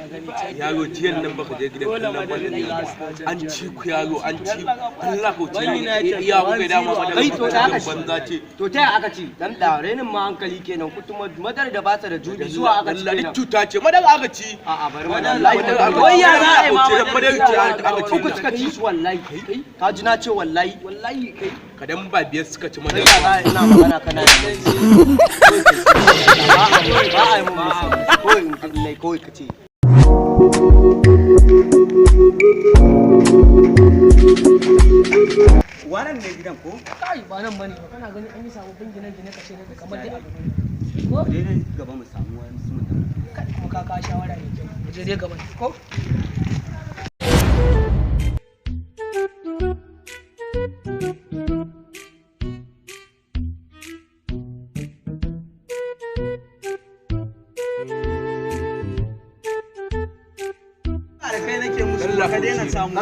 Yaro, jiyan nan baka je gidan kallon ball din nan ba. An ci ku, yaro, an ci. Allah ko ci iya kuka dama madara. Kai, to da aka ci. Banza ce. To ta aka ci? Dan da renin ma hankali kenan, kutuma madar da ba ta da jubi zuwa aka ci Allah, duk kenan. cuta ce, madara aka ci. A'a, bari Madara madara. aka ci. Wai ya za a yi ma Madara ce aka ci. Uku suka ci su wallahi. Ka ji na ce wallahi. Wallahi kai. Kadan ba biyar suka ci Kai madara. ya za a yi ina magana kana yi. Ba a yi mun musu. Kawai in nai kawai ka ce. Wannan ne gidan ko? Kai, ba nan bane ba. Kana gani an yi sababbin gine-gine, kace ne kamar dai a gaba ne. Ko? Dai gaba mu samu wani su mutum. Kai, kuma ka kawo shawara mai kyau. Mu je dai gaban ko? Da kai nake musu, ka daina samu.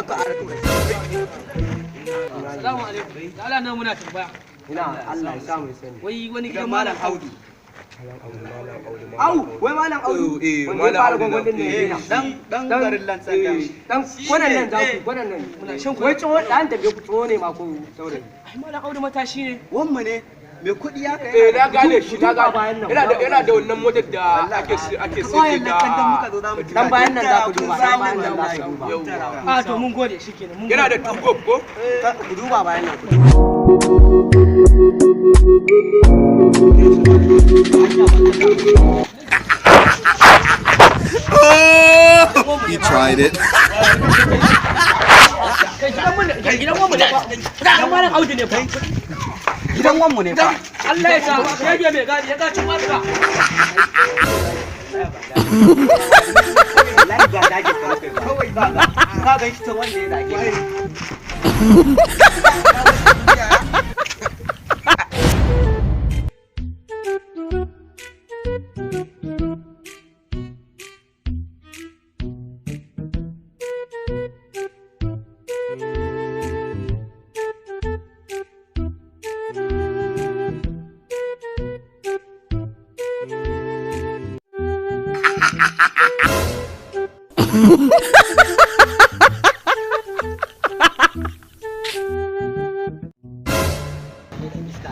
Assalamu alaikum. Da Allah, nan muna tambaya. Ina Allah ya sa mu sani. Wai wani Gidan gidan Malam Audu. Au, wai Malam Audu. Eh, Wanda ya Malam fara Audu. gwangwan din ne ya daina. Dan dan garin Lantsan. Dan gwanan nan za ku gwanan nan. Muna shan Wai tsoho dan tafiye ku tsoho ne ma ko saurayi? Ai Malam Audu matashi ne. Wanmu ne mai kuɗi ya kai. Eh, na gane shi, na Duba bayan gane. nan. Yana da wannan motar da ake Bayan sai nan kan dan muka zo za mu Dan bayan nan za ku duba, dan bayan nan za ku duba. A to mun gode, shikenan mun Yana gode. da tugob ko? Ku duba bayan nan ku duba. He tried it. Kai, gidan mun gidan mu ne fa. Gidan Malam Audu ne fa. Gidan wanmu ne fa. Allah ya sa ya biya mai gadi ya ga cin waska. Wallahi ba dage ka muka yi ba. Kawai ba ka ga shi ta wanda ya dage.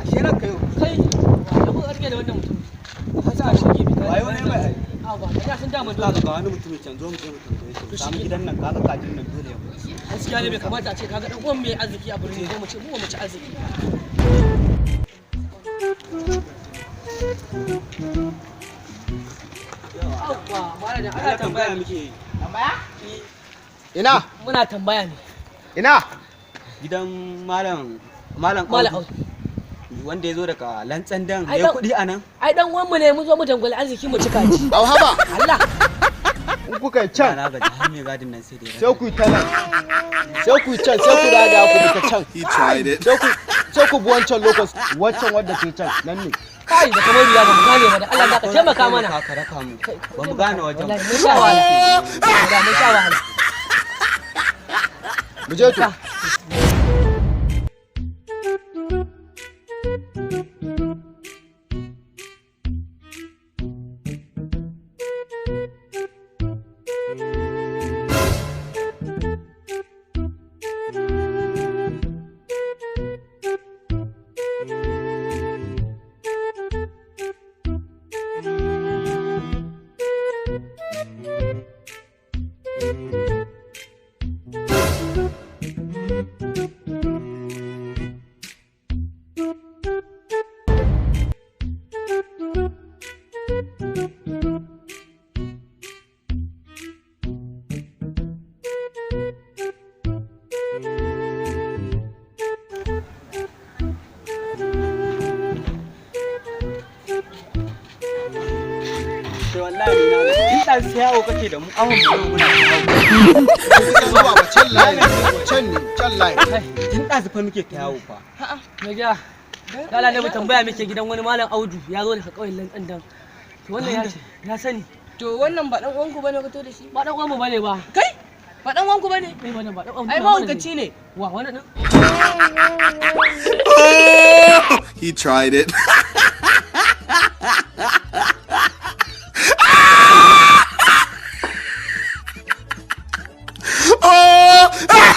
Ashe ranka yau. Kai, da kuka rike da wannan mutum. Ka sa shi gefe. Wayo ne mai ai. A ba, ya san dama Kaga dole. ga wani mutumin can, zo mu je mu tambaye shi. Mu samu gidan nan, kaga kajin nan dole ya mutu. Gaskiya ne, bai kamata a ce kaga dan uwan mai arziki a birni ko mu ce mu ba mu ci arziki. Yawwa, malam da Allah ana tambaya tambaya muke yi. Ina? Muna tambaya ne. Ina? Gidan Malam Malam Malam Audu. Wanda ya zo daga Lantsan dan Ai, ya kuɗi a nan. Ai dan uwan mu ne, mun zo mu dangwali arziki mu cika ci. Au haba. Allah. In kuka yi can, Na gaji har mai gadin nan sai da ya sai ku yi ta nan. Sai ku yi can, sai ku daga ku bi ta can. He tried it. Sai ku bi wancan locus, wancan wadda ke can, nan ne. Kai, da kamar riya ba mu gane ba, da Allah za ka taimaka mana. Ka raka mu. Ba mu gane wajen. Wallahi mun sha wahala. Wallahi mun sha wahala. Mu je to. Sai wallahi ni na gaji. In ɗan sai yawo kake da mu awon mu yau muna yawo. Kuka zuwa ba can line, can ne, can line. Tun ɗazu fa muke ta yawo fa. Mai gida. Da Allah ne mu tambaya muke gidan wani Malam Audu ya zo daga ƙauyen Lantsan dan. To wannan ya ce ya sani. To wannan ba dan uwanku bane ka to da shi? Ba dan uwan mu bane ba. Kai, ba dan uwanku bane? Kai, wannan ba dan uwan mu Ai mahaukaci ne. Wa wannan din? He tried it. Ah!